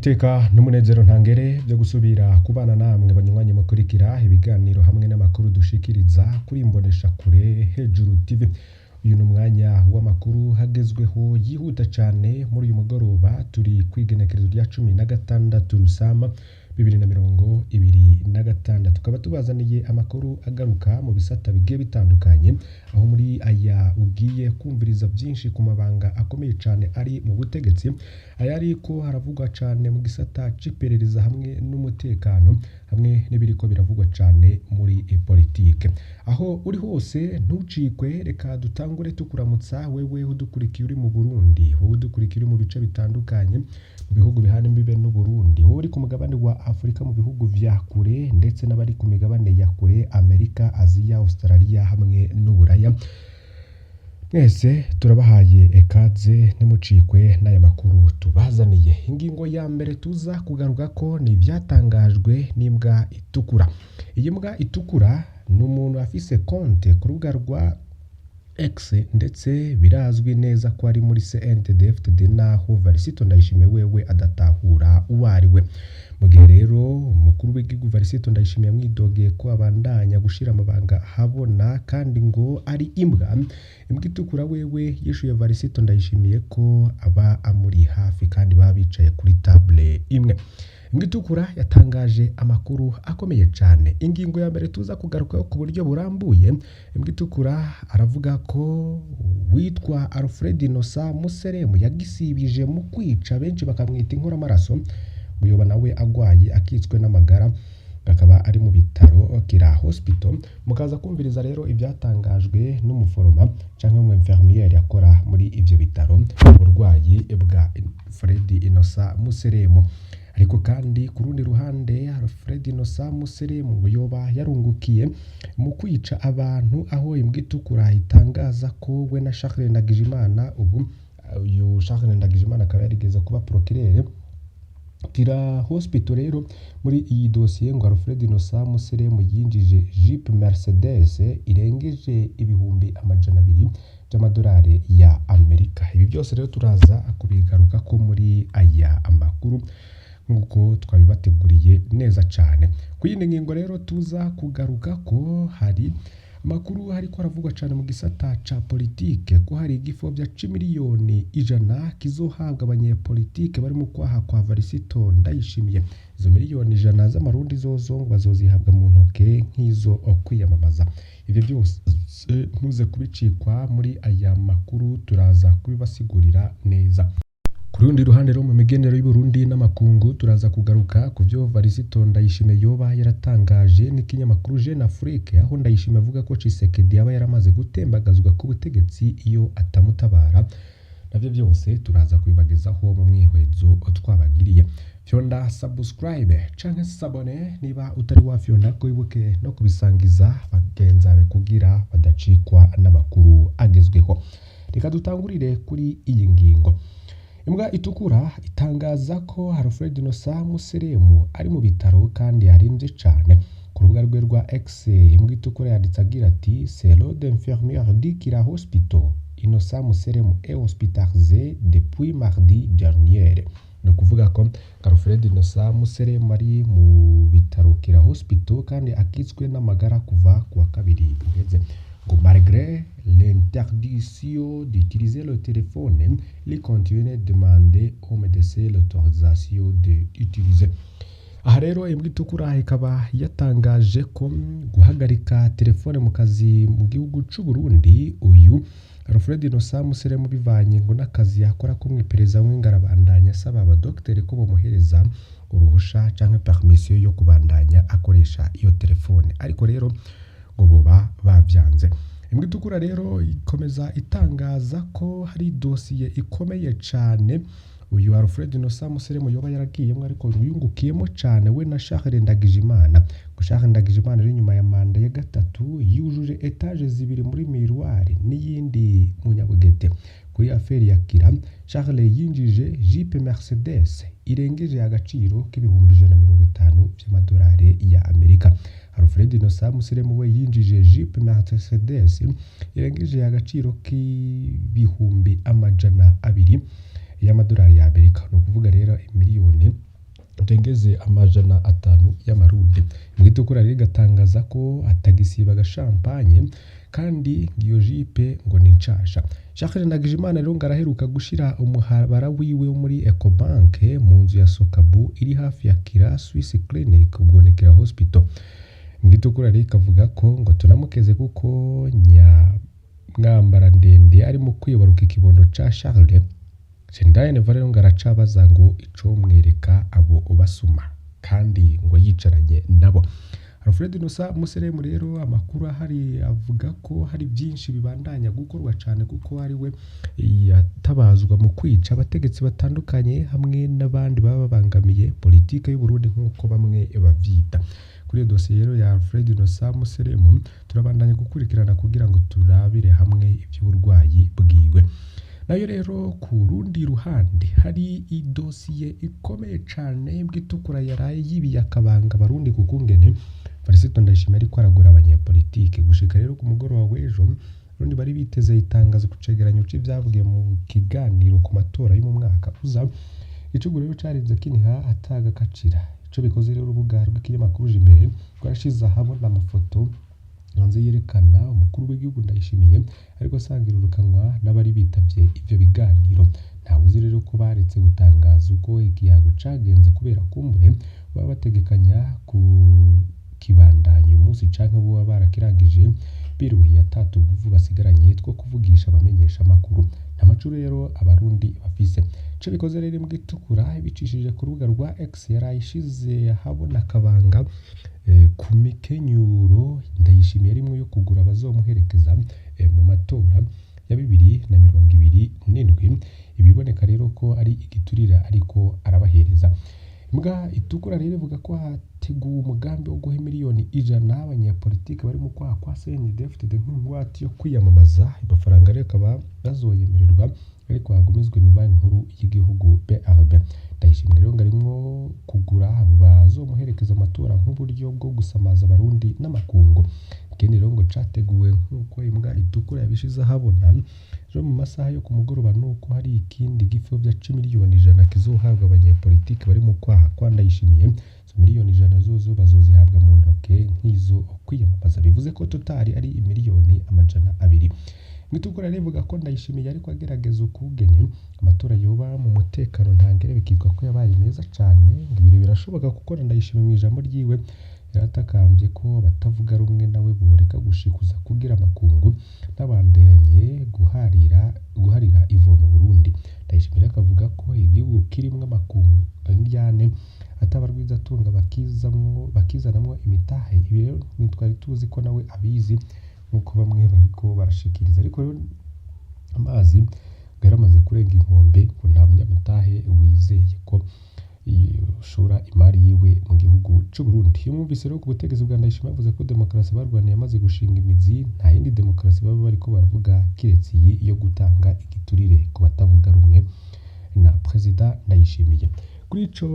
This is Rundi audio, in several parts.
Niteka n'umunezero ntangere byo gusubira kubana namwe banywanyi mukurikira ibiganiro hamwe n'amakuru dushikiriza kuri Imboneshakure Hejuru TV. Uyu ni umwanya w'amakuru hagezweho yihuta cane. Muri uyu mugoroba turi kw'igenekerezo rya 16 Rusama 2026, tukaba tubazaniye amakuru agaruka mu bisata bigiye bitandukanye, aho muri aya ugiye kumviriza byinshi ku mabanga akomeye cane ari mu butegetsi, ayariko haravugwa cane mu gisata c'iperereza hamwe n'umutekano, hamwe n'ibiriko biravugwa cane muri politike. Aho uri hose ntucikwe. Reka dutangure tukuramutsa wewe udukurikiye uri mu Burundi, wowe udukurikiye uri mu bice bitandukanye mu bihugu bihana imbibe n'Uburundi, wowe uri ku mugabane wa Afurika mu bihugu vya kure, ndetse n'abari ku migabane ya kure, Amerika, Aziya, Australia hamwe n'Uburaya. Mwese turabahaye ekaze, ntimucikwe n'aya makuru tubazaniye. Ingingo ya mbere tuza kugaruka ko ni ivyatangajwe n'imbwa itukura. Iyi mbwa itukura ni umuntu afise konte ku rubuga rwa X, ndetse birazwi neza ko ari muri CNDD-FDD, naho Varisito Ndayishimiye wewe adatahura uwo ari we. Mu gihe rero umukuru w'igihugu Varisito Ndayishimiye yamwidogeye ko abandanya gushira amabanga ahabona kandi ngo ari imbwa, imbwa itukura wewe yishuye Varisito Ndayishimiye ko aba amuri hafi kandi baba bicaye kuri table imwe. Imbwa itukura yatangaje amakuru akomeye cyane. Ingingo ya mbere tuza kugarukaho ku buryo burambuye, imbwa itukura aravuga ko witwa Alfred Innocent Museremu yagisibije mu kwica benshi bakamwita inkoramaraso, ngo yoba nawe agwaye akitswe n'amagara, akaba ari mu bitaro Kira Hospital. Mukaza kumviriza rero ibyatangajwe n'umuforoma cyangwa umu infirmière akora muri ivyo bitaro, uburwayi bwa Fred Innocent Museremu. Ariko kandi ku rundi ruhande, Alfred Innocent Museremu ngo yoba yarungukiye mu kwica abantu, aho imbwa itukura itangaza ko we na Charles Ndagijimana, ubu uyu Charles Ndagijimana akaba yarigeze kuba procureur Kira Hospital. Rero muri iyi dosiye ngo Alfred Innocent Museremu yinjije Jeep Mercedes irengeje 200,000 by'amadolari ya Amerika. Ibi byose rero turaza kubigaruka ko muri aya amakuru nk'uko twabibateguriye neza cyane. Ku yindi ngingo rero tuza kugaruka ko hari amakuru hariko aravugwa cyane mu gisata ca politike, ko hari igifovya c'imiliyoni 100 kizohabwa abanyepolitike bari mu kwaha kwa Varisito Ndayishimiye. Izo miliyoni 100 z'amarundi zozo ngo bazozihabwa mu ntoke nk'izo kwiyamamaza. Ivyo byose ntuze kubicikwa muri aya makuru, turaza kubibasigurira neza. Ku rundi ruhande rero, mu migenero y'Uburundi n'amakungu, turaza kugaruka ku vyo Varisito Ndayishimiye yoba yaratangaje n'ikinyamakuru Jeune Afrique, aho Ndayishimiye avuga ko Tshisekedi yaba yaramaze gutembagazwa ku butegetsi iyo atamutabara. Navyo byose turaza kubibagezaho mu mwihwezo twabagiriye. Fyonda subscribe canke s'abonner niba utari wafyonda ko, wibuke no kubisangiza bagenzabe kugira badacikwa n'amakuru agezweho. Reka dutangurire kuri iyi ngingo. Imbwa itukura itangaza ko Alfred Innocent Museremu ari mu bitaro kandi aremvye cane. Ku rubuga rwe rwa X, imbwa itukura yanditse agira ati: "Selon l'infirmière du Kira Hospital, Innocent Museremu est hospitalisé depuis mardi dernier." Ni ukuvuga ko Alfred Innocent Museremu ari mu bitaro Kira Hospital kandi akitswe n'amagara kuva ku wa kabiri uheze. Ngo malgré l'interdiction d'utiliser le téléphone, il continue de demander au médecin l'autorisation de utiliser. Aha rero imbwa itukura ikaba yatangaje ko guhagarika telefone mu kazi mu gihugu c'u Burundi, uyu Alfred Innocent Museremu, bivanye ngo n'akazi yakora ko mw'iperereza, w'ingarabandanya asaba abadokiteri ko bamuhereza uruhusha canke permission yo kubandanya akoresha iyo telefone, ariko rero ngo boba bavyanze. Imbwa itukura rero ikomeza itangaza ko hari dosiye ikomeye cane uyu Alfred Innocent Museremu yoba yaragiyemwo, ariko yungukiyemo cane we na Charles Ndagijimana. Ngo Charles Ndagijimana ari nyuma ya manda ya gatatu yujuje étages zibiri muri Miroir n'iyindi mu Nyabugete. Kuri affaire ya Kira, Charles yinjije Jeep Mercedes irengeje agaciro k'150,000 vy'amadolari ya Amerika. Alfred Innocent Museremu we yinjije Jeep Mercedes irengeje agaciro k'200,000 y'amadolari ya Amerika, ni ukuvuga rero miliyoni rengeze 500 y'amarundi. Imbwa rero igatangaza ko atagisiba agashampanye kandi ngo iyo jipe ngo ni nshasha. Jacques Ndagijimana rero ngo araheruka gushira umuhabara wiwe wo muri Ecobank mu nzu ya Sokabu iri hafi ya Kira Swiss Clinic, ubwo ni Kira Hospital. Imbwa rero ikavuga ko ngo tunamukeze kuko nyamwambara ndende arimo kwibaruka ikibondo ca Charles. Jenerali Neva rero ngo aracabaza ngo icomwereka abo basuma kandi ngo yicaranye nabo. Alfred Nusa Museremu rero amakuru ahari avuga ko hari byinshi bibandanya gukorwa cyane kuko ari we yatabazwa mu kwica abategetsi batandukanye hamwe n'abandi baba babangamiye politike y'u Burundi nk'uko bamwe bavyita. Kuri iyo dosiye rero ya Alfred Nusa Museremu turabandanya gukurikirana kugira ngo turabire hamwe iby'uburwayi bwiwe. Nayo rero ku rundi ruhande hari idosiye ikomeye cane imbwa itukura yaraye yibiye akabanga abarundi ku kungene Felicito Ndayishimiye ariko aragura abanyepolitike. Gushika rero ku mugoroba w'ejo Abarundi bari biteze itangazo ku cegeranyo c'ivyavugiye mu kiganiro ku matora yo mu mwaka uza. Icugu rero carinze kiniha atagakacira. Ico bikoze rero urubuga rw'ikinyamakuru Jimbere rwarashize ahabona amafoto hanze yerekana umukuru w'igihugu Ndayishimiye ariko asangira urukanwa n'abari bitavye ivyo biganiro. Ntawuzi rero ko baretse gutangaza uko ikiyago cagenze kubera kumbure baba bategekanya kukibandanya uyu munsi canke boba barakirangije biruhiye ata tuguvu basigaranye two kuvugisha abamenyesha amakuru. Nta macu rero abarundi bafise. Ico bikoze rero imbwa itukura ibicishije ku rubuga rwa X yarayishize ahabona akabanga ku mikenyuro Ndayishimiye arimwo yo kugura abazomuherekeza mu matora ya 2027. Ibiboneka rero ko ari igiturira ariko arabahereza. Imbwa itukura rero ivuga ko hateguwe umugambi wo guha 100 miliyoni abanyepolitike bari mu kwaha kwa CNDD-FDD nk'ingwate yo kwiyamamaza. Amafaranga rero akaba bazoyemererwa ariko hagumizwe mu banki nkuru y'igihugu BRB. Ndayishimiye rero ngo arimwo kugura abo bazomuherekeza amatora nk'uburyo bwo gusamaza abarundi n'amakungu. Ikindi rero ngo categuwe nk'uko imbwa itukura yabishize ahabona ejo mu masaha yo ku mugoroba nuko hari ikindi gipfobya c'100 miliyoni kizohabwa abanyepolitike bari mu kwaha kwa Ndayishimiye. Izo 100 miliyoni zozo bazozihabwa mu ntoke nk'izo kwiyamamaza, bivuze ko totari ari 200 miliyoni. Itukura rero ivuga ko Ndayishimiye ariko agerageza ukugene amatora yoba mu mutekano ntangere, bikitwa ko yabaye meza cane. Ngo ibintu birashoboka kuko na Ndayishimiye mu ijambo ryiwe yaratakambye ko abatavuga rumwe nawe boreka gushikuza kugira amakungu n'abandanye guharira ivomo Burundi. Ndayishimiye akavuga ko igihugu kirimwo amakungu indyane atabarwizatunga bakizanamwo imitahe. Ibi rero ntitwari tuzi ko nawe abizi nk'uko bamwe bariko barashikiriza, ariko rero amazi ngo yaramaze kurenga inkombe, ngo nta munyamutahe wizeye ko ushora imari yiwe mu gihugu c'u Burundi. Iyo mwumvise rero ku butegetsi bwa Ndayishimiye bavuze ko demokarasi barwaniye yamaze gushinga imizi, nta yindi demokarasi baba bariko baravuga kiretse iyi yo gutanga igiturire ku batavuga rumwe na Perezida Ndayishimiye. Kuri ico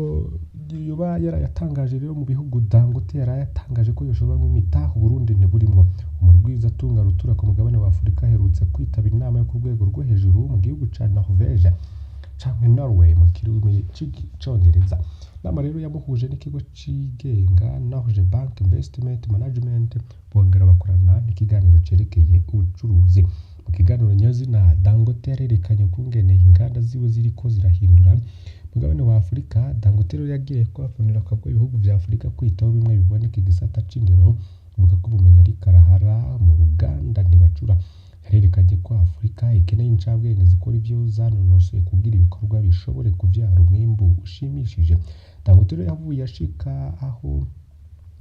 yoba yarayatangaje rero mu bihugu Dangote yarayatangaje ko yoshoramwo imitahe Uburundi ntiburimwo. Umurwizatunga rutura ku mugabane wa Afurika aherutse kwitaba inama yo ku rwego rwo hejuru mu gihugu ca Norvège canke Norway mu kirimi c'icongereza. Inama rero yamuhuje n'ikigo cigenga Norge Bank Investment Management, bongera bakorana n'ikiganiro cerekeye ubucuruzi. Mu kiganiro nyazina Dangote yarerekanye ukungene inganda ziwe ziriko zirahindura mugabane wa Afurika. Dangote rero yagiye kwafunira akabwo ibihugu vya Afurika kwitaho bimwe biboneka igisata c'indero, avuga ko ubumenyi ari karahara mu ruganda ntibacura. Yarerekanye ko Afurika ikeneye incabwenge zikora ivyo zanonosoye kugira ibikorwa bishobore kuvyara umwimbu ushimishije. Dangote rero yavuye ashika aho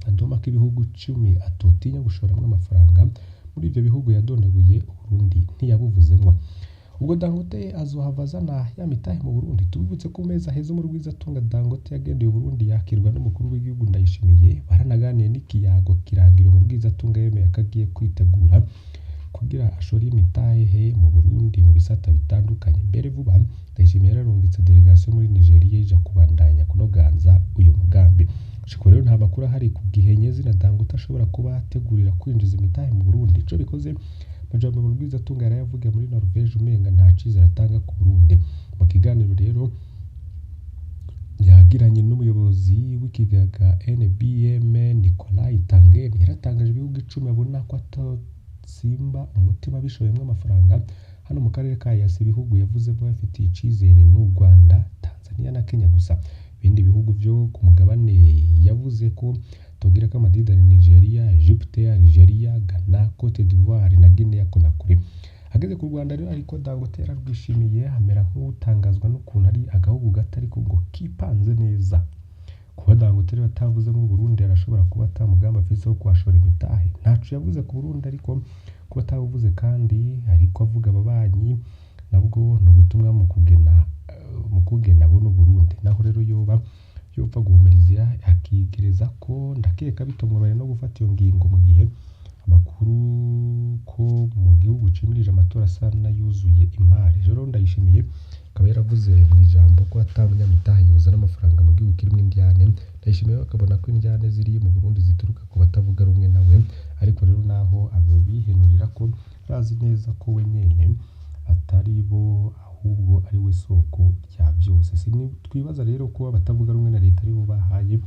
adoma ko ibihugu 10 atotinya gushoramwo amafaranga. Muri ivyo bihugu yadondaguye Uburundi ntiyabuvuzemwo. Ubwo Dangote azohava azana ya mitahe mu Burundi. Tubibutse ko mu mezi aheze umurwizatunga Dangote yagendeye Uburundi yakirwa n'umukuru w'igihugu Ndayishimiye, baranaganiye n'ikiyago kirangira umurwizatunga yemeye ko agiye kwitegura kugira ashore imitahe mu Burundi mu bisata bitandukanye. Mbere vuba Ndayishimiye yararungitse delegation muri Nigeria ija kubandanya kunoganza uyu mugambi. Gushika rero nta makuru ahari ku gihe nyezina Dangote ashobora kuba ategurira kwinjiza imitahe mu Burundi. Ico bikoze amajambo Murwizatunga yarayavugiye muri Norvège umenga nta cizere atanga ku Burundi. Mu kiganiro rero Yagiranye n'umuyobozi w'ikigaga NBM Nikolai Tangen, yaratangaje ibihugu 10 abona ko atotsimba umutima bishoyemwo amafaranga hano mu karere ka EAC. Ibihugu yavuze ko bafitiye icizere n'u Rwanda, Tanzania na Kenya gusa. Ibindi bihugu vyo ku mugabane yavuze ko togira ko amadidani Nigeria, Egypte, Algeria, Ghana, Cote d'Ivoire na Guinea Conakry. Ageze ku Rwanda rero ariko, Dangote yararwishimiye, amera nk'utangazwa n'ukuntu ari agahugu gato ariko ngo kipanze neza. Kuba Dangote rero atavuzemo Burundi, arashobora kuba ata mugambi afise wo kuhashora imitahe. Ntaco yavuze ku Burundi, ariko kuba atabuvuze kandi ariko avuga ababanyi, nabwo ni ubutumwa mu kugena buno Burundi. Naho rero yoba yopfa guhumiriza akigereza ko ndakeka bitomworoheye no gufata iyo ngingo mu gihe amakuru ko mu gihugu cimirije amatora asa n'ayuzuye imari. Rero Ndayishimiye akaba yaravuze mu ijambo ko ata munyamitahe yozana amafaranga mu gihugu kirimwo indyane. Ndayishimiye we akabona ko indyane ziri mu Burundi zituruka ku batavuga rumwe nawe. Ariko rero naho abihenurira ko arazi neza ko we nyene atari bo, ahubwo ari we soko rya byose. Twibaza rero ko abatavuga rumwe na leta aribo bahaye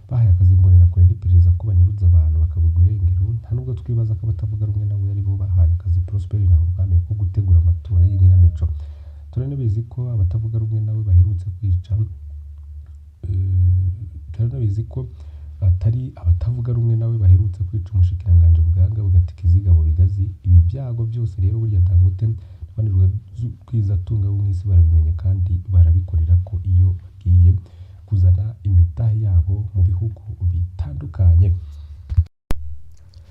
akazi Imbonerakure n'iperereza ko banyuruza abantu bakabugwa irengero. Nta nubwo twibaza ko abatavuga rumwe nawe aribo bahaye akazi Prosper Ntawugwamiye ko gutegura amatora y'inkinamico. Turanabizi ko abatavuga rumwe nawe baherutse kwica, turanabizi ko atari abatavuga rumwe nawe baherutse kwica umushikiranganji Buganga bugata mu bigazi. Ibi byago byose rero burya Dangote n'abandi rwizatunga bo mw'isi barabimenye kandi barabikorera ko iyo bagiye kuzana imitahe yabo mu bihugu bitandukanye.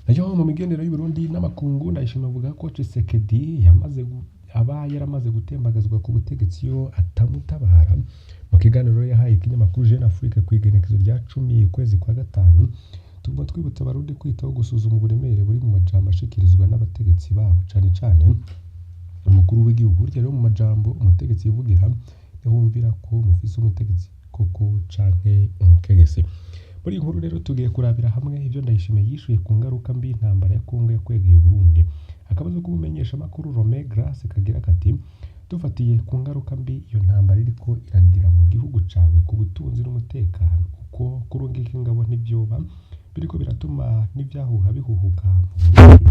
Nayo mu migenero y'u Burundi n'amakungu, Ndayishimiye avuga ko Tshisekedi aba yaramaze gutembagazwa ku butegetsi iyo atamutabara. Mu kiganiro yahaye ikinyamakuru Jeune Afrique ku igenekerezo rya 10 ukwezi kwa gatanu, tuguma twibutsa Abarundi kwitaho gusuzuma uburemere buri mu majambo ashikirizwa n'abategetsi babo, cane cane umukuru w'igihugu. Burya rero mu majambo umutegetsi yivugira niho wumvira ko mufise umutegetsi koko canke umukegesi. Muri iyi nkuru rero tugiye kurabira hamwe ivyo Ndayishimiye yishuye ku ngaruka mbi intambara ya Kongo yakwegeye Uburundi. Akabazo k'umumenyeshamakuru Romain Grace kagira kati: dufatiye ku ngaruka mbi iyo ntambara iriko iragira mu gihugu cawe ku butunzi n'umutekano, uko kurungika ingabo ntivyoba biriko biratuma n'ivyahuha bihuhuka mu Burundi?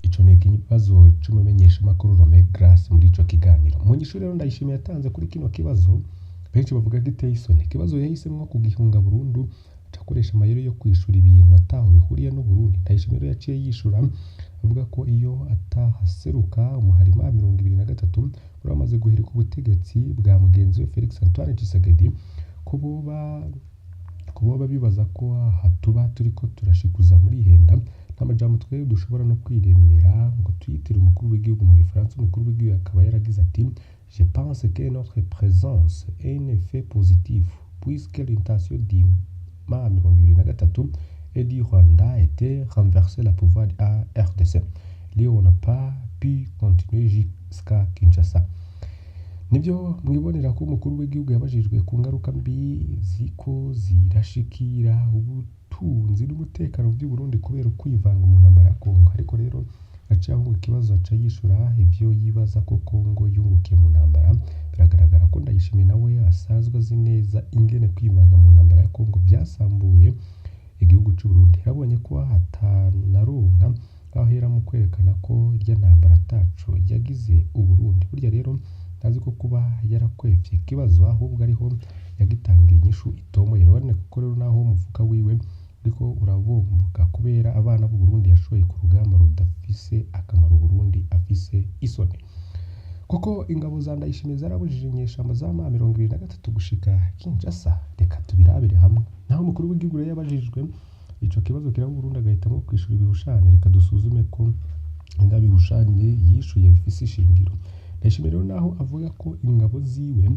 Ico ni ikibazo c'umumenyeshamakuru Romain Grace muri ico kiganiro. Mu nyishu rero Ndayishimiye yatanze kuri kino kibazo, benshi bavuga ko iteye isoni. Ikibazo yahisemwo kugihunga burundu, aca akoresha amayeri yo kwishura ibintu ataho bihuriye n'Uburundi. Ndayishimiye rero yaciye yishura avuga ko iyo atahaseruka umuharima 23 wari wamaze guhirika ubutegetsi bwa mugenzi we Felix Antoine Tshisekedi, ko boba bibaza ko aha tuba turiko turashikuza muri henda n'amajambo twebwe dushobora no kwiremera ngo tuyitire umukuru w'igihugu. Mu gifaransa umukuru w'igihugu akaba yaragize ati: je pense que notre présence est un effet positif puisque l'intention du M 23 et du Rwanda était renverser le pouvoir à RDC. Là on n'a pas pu continuer jusqu'à Kinshasa. Nibyo mwibonera ko umukuru w'igihugu yabajijwe ku ngaruka mbi ziko zirashikira ubutunzi n'umutekano by'u Burundi kubera ukwivanga mu ntambara ya Kongo. Ariko rero aciye ahunga ikibazo, aca yishura ivyo yibaza ko Kongo yungukiye mu ntambara. Biragaragara ko Ndayishimiye nawe asanzwe azi neza ingene kwivanga mu ntambara ya Kongo byasambuye igihugu c'u Burundi. Yarabonye ko atanaronka aho ahera mu kwerekana ko irya ntambara ataco yagize u Burundi. Burya rero ntazi ko kuba yarakwevye ikibazo ahubwo ariho yagitangiye inyishu itomoye. Urabona kuko rero naho umufuka wiwe uriko urabomboka kubera abana b'u Burundi yashoye ku rugamba rudafise akamaro, Burundi afise isoni. Koko ingabo za Ndayishimiye zarabujije inyeshamba za M 23 gushika Kinshasa? Reka tubirabire hamwe. Naho umukuru w'igihugu rero yabajijwe ico kibazo kiraba Burundi, agahitamo kwishura ibihushane. Reka dusuzume ko nga bihushanye yishuye bifise ishingiro. Ndayishimiye rero naho avuga ko ingabo ziwe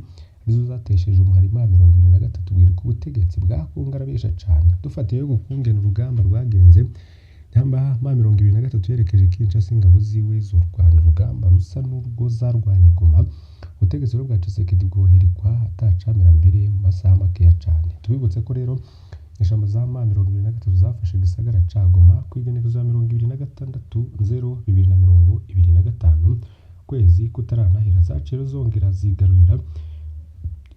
arizo zatesheje umuharima 23 guhirika ubutegetsi bwa Kongo, arabesha cane. Dufatiye yo gukungena urugamba rwagenze, nyamba M 23 yerekeje Kinshasa, ingabo ziwe zorwana urugamba rusa n'urwo zarwanye Goma, ubutegetsi rero bwa Tshisekedi bwohirikwa atacamira mbere mu masaha makeya cane. Tubibutse ko rero inyeshamba za M 23 zafashe igisagara ca Goma kw'igenekerezo rya 26 nzero 2025, kwezi kutaranahera. Zaciye rero zongera zigarurira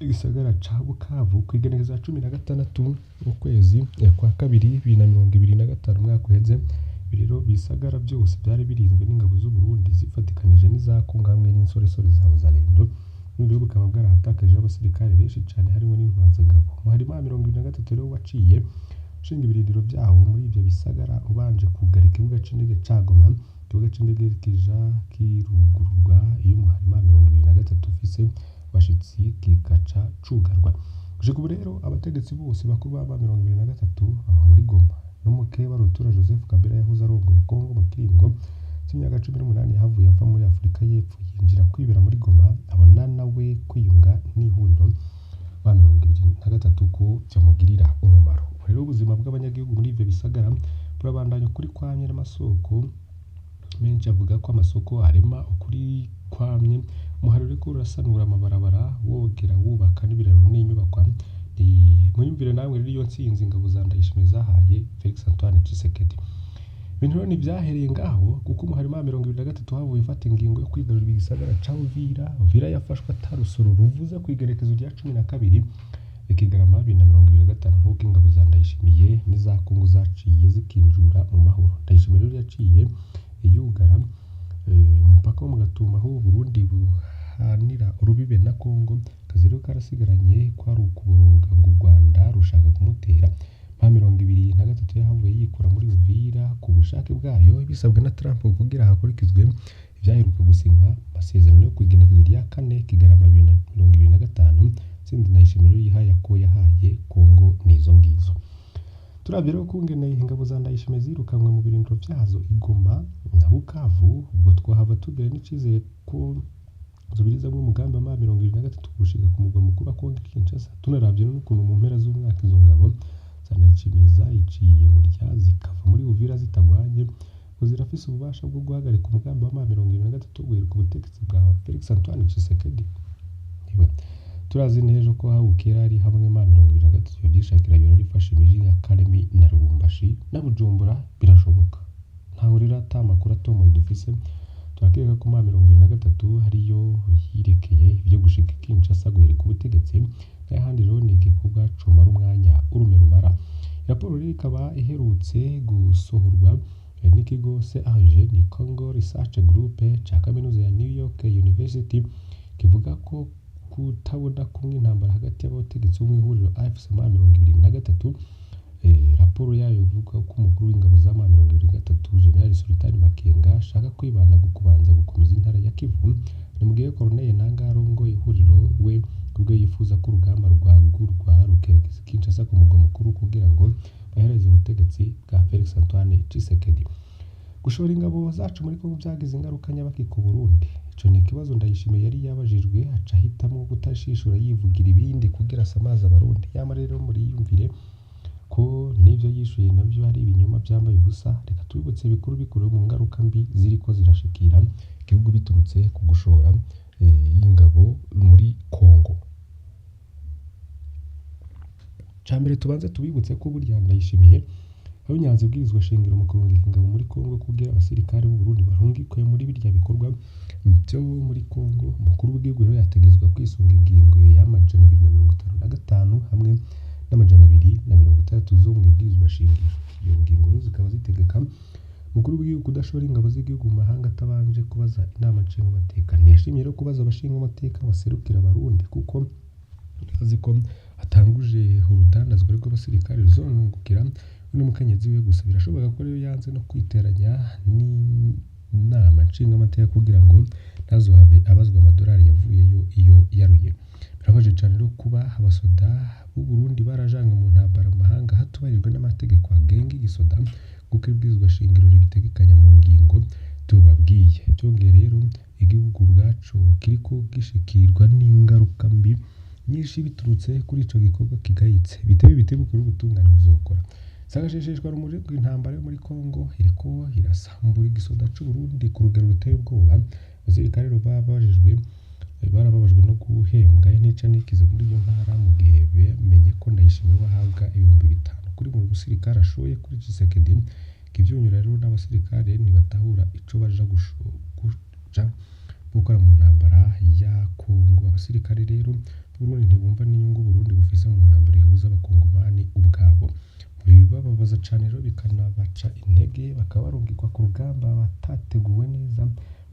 igisagara ca Bukavu kw'igenekerezo rya 16 ukwezi kwa kabiri 2025 umwaka uheze. Ibi rero bisagara byose byari birinzwe n'ingabo z'u Burundi zifatikanije n'iza Kongo hamwe n'insoresore za Wazalendo. Uburundi rero bukaba bwarahatakaje abasirikare benshi cane harimwo n'intwazangabo. Umuhari M23 rero waciye ushinga ibirindiro vyawo muri ivyo bisagara ubanje kugara ikibuga c'indege ca Goma. Ikibuga c'indege kija kirugururwa iyo umuhari M23 ufise abashitsi kikaca cugarwa. Gushika ubu rero abategetsi bose bakuru ba M23 baba muri Goma. N'umukeba Rutura Joseph Kabila yahoze arongoye Kongo mu kiringo c'imyaka 18 yahavuye ava muri Afurika y'Epfo yinjira kwibera muri Goma, abona nawe kwiyunga n'ihuriro M23 ko vyomugirira umumaro. Ubu rero ubuzima bw'abanyagihugu muri ivyo bisagara burabandanya ukuri kwamye, n'amasoko menshi avuga ko amasoko arema ukuri kwamye. Umuhari uriko urasanura amabarabara wogera wubaka n'ibiraro n'inyubakwa. Mwiyumvire namwe rero iyo ntsinzi ingabo za Ndayishimiye zahaye Felix Antoine Tshisekedi. Ibintu rero ntivyahereye ngaho kuko umuhari M23 havuye ufata ingingo yo kwigarurira igisagara ca Uvira. Uvira yafashwe ata rusoro ruvuze kw'igerekezo rya 12 Kigarama 2025 nk'uko ingabo za Ndayishimiye n'iza Kongo zaciye zikinjura mu mahoro. Ndayishimiye rero yaciye yugara umupaka wo mu Gatumba aho Uburundi buhanira urubibe na Kongo. Akazi rero karasigaranye kwari ukuboroga ngo u Rwanda rushaka kumutera. M23 yahavuye yikura muri Uvira ku bushake bwayo bisabwe na Trump kugira hakurikizwe ivyaheruka gusinywa amasezerano yo kw'igenekerezo rya 4 Kigarama 2025. Intsinzi Ndayishimiye rero yihaye ko yahaye Kongo nizo ngizo. Turavye rero ukungene ingabo za Ndayishimiye zirukanwe mu birindiro vyazo i Goma na Bukavu, ubwo twahava tugira n'icizere ko zobirizamwo umugambi wa M23 gushika ku mugwa mukuru wa Kongo Kinshasa. Tunaravye n'ukuntu mu mpera z'umwaka izo ngabo za Ndayishimiye zayiciye mu rya zikava muri Uvira zitagwanye, ngo zirafise ububasha bwo guhagarika umugambi wa M23 guhirika ubutegetsi bwa Felix Antoine Tshisekedi. Ewe, turazi neza ko Habukera ari hamwe M23 yovyishakira yora ifashe imiji nka Kalemi na Lubumbashi na Bujumbura birashoboka. Ntaho rero ata makuru atomoye dufise, turakeka ko M23 ariyo yirekeye ivyo gushika i Kinshasa guhirika ubutegetsi, n'ahandi rero ni igikorwa comara umwanya urume rumara. Raporo rero ikaba iherutse gusohorwa n'ikigo CRG, ni Congo Research Group ca kaminuza ya New York University, kivuga ko kutabona kumwe intambara hagati y'abategetsi bo mw'ihuriro AFC M23. Raporo yayo ivuga ko umukuru w'ingabo za M23 General Sultani Makenga ashaka kwibanda ku kubanza gukomeza intara ya Kivu. Ni mu gihe Corneille Nangaa arongoye ihuriro we kubwo yifuza ko urugamba rwagurwa rukerekeza Kinshasa ku mugwa mukuru kugira ngo bahereze ubutegetsi bwa Felix Antoine Tshisekedi. Gushora ingabo zacu muri Kongo vyagize ingaruka nyabaki ku Burundi. Ico ni ikibazo Ndayishimiye yari yabajijwe aca ahitamwo kutashishura yivugira ibindi kugira asamaze abarundi. Yamara rero muriyumvire ko n'ivyo yishuye navyo ari ibinyoma vyambaye ubusa. Reka tubibutse bikuru bikuru mu ngaruka mbi ziriko zirashikira igihugu biturutse ku gushora ingabo muri Kongo. Cambere tubanze tubibutse ko burya Ndayishimiye abinyanze ibwirizwa shingiro mu kurungika ingabo muri Kongo kugira abasirikare b'u Burundi barungikwe muri birya bikorwa byo muri Kongo. Umukuru w'igihugu rero yategerezwa kwisunga ingingo ya 255 hamwe na 260 zo mu ibwirizwa shingiro. Iyo ngingo rero zikaba zitegeka umukuru w'igihugu kudashora ingabo z'igihugu mu mahanga atabanje kubaza inama nshingamateka. Ntiyashimye rero kubaza abashingamateka baserukira abarundi kuko azi ko atanguje urudandazwa rw'abasirikare ruzungukira n'umukenyezi we gusa. Birashoboka ko rero yanze no kwiteranya n'inama nshingamateka kugira ngo ntazohave abazwa amadolari yavuyeyo iyo yaruye. Birababaje cane rero kuba abasoda b'u Burundi barajanywe mu ntambara mu mahanga hatubahirijwe n'amategeko agenga igisoda kuko ibwirizwa shingiro ribitegekanya mu ngingo tubabwiye. Byongeye rero igihugu ubwaco kiriko gishikirwa n'ingaruka mbi nyinshi biturutse kuri ico gikorwa kigayitse. Bitebe bitebukure ubutungane buzokora. Sagashesheshwa rumuri rw'intambara yo muri Kongo iriko irasambura igisoda c'u Burundi ku rugero ruteye ubwoba. Abasirikare rero barababajwe no guhembwa intica ntikize muri iyo ntara mu gihe bamenye ko Ndayishimiye we ahabwa 5000 kuri buri musirikare ashoye kuri Tshisekedi. Ivyunyura rero n'abasirikare ntibatahura ico baja guca gukora mu ntambara ya Kongo. Abasirikare rero b'Uburundi ntibumva n'inyungu Uburundi bufise mu ntambara ihuza abakongomani ubwabo. Bibababaza cane rero bikanabaca intege, bakaba barungikwa ku rugamba batateguwe neza.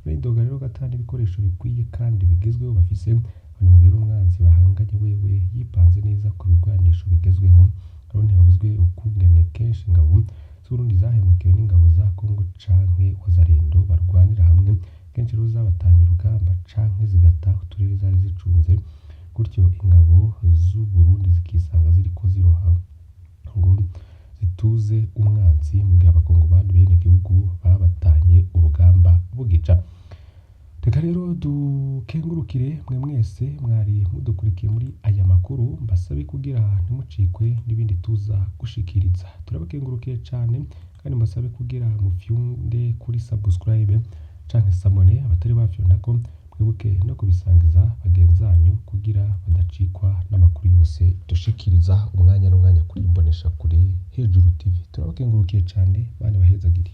Baridoga rero ko ata n'ibikoresho bikwiye kandi bigezweho bafise. Ngo ni rero umwanzi bahanganye wewe yipanze neza ku bigwanisho bigezweho. Rero ntihavuzwe ukungene kenshi ingabo z'Uburundi zahemukiwe n'ingabo za Kongo canke Wazalendo barwanira hamwe, kenshi rero zabatanye urugamba canke zigata uturere zari zicunze, gutyo ingabo z'Uburundi zikisanga ziriko ziroha ngo zituze umwansi, mu gihe abakongomani bene igihugu babatanye urugamba bugica. Reka rero dukengurukire mwe mwese mwari mudukurikiye muri aya makuru, mbasabe kugira ntimucikwe n'ibindi tuza gushikiriza. Turabakengurukiye cane kandi mbasabe kugira mufyunde kuri subscribe canke s'abone abatari bafyondako, mwibuke no kubisangiza bagenzanyu kugira badacikwa n'amakuru yose dushikiriza umwanya n'umwanya kuri Imboneshakure Hejuru TV. Turabakengurukiye cane, Mana ibahezagire.